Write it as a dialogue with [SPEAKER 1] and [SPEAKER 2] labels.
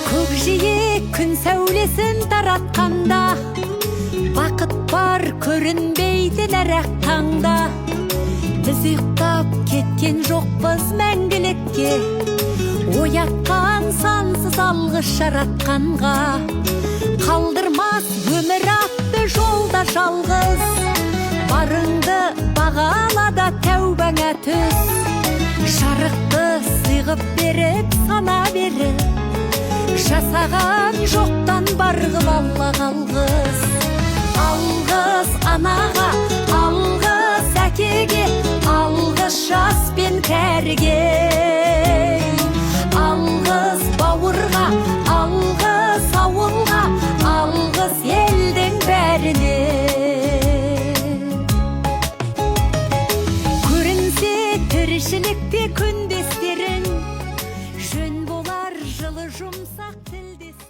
[SPEAKER 1] Көкжиек күн сәулесін таратқанда, бақыт бар көрінбейтін әр ақ таңда. Біз ұйықтап кеткен жоқпыз мәңгілікке, оятқан сансыз алғыс жаратқанға. Қалдырмас өмір атты жолда жалғыз, барыңды бағала да тәубаңа түс. Жарықты сыйғып беріп, сана беріп, жасаған жоқтан бар қып Аллаға алғыс. Алғыс анаға, алғыс әкеге, алғыс жас пен кәріге. Алғыс бауырға, алғыс ауылға, алғыс елдің бәріне. Көрінсе тіршілікте күндестерің, жөн болар жылы жұмсақ тілдестерің.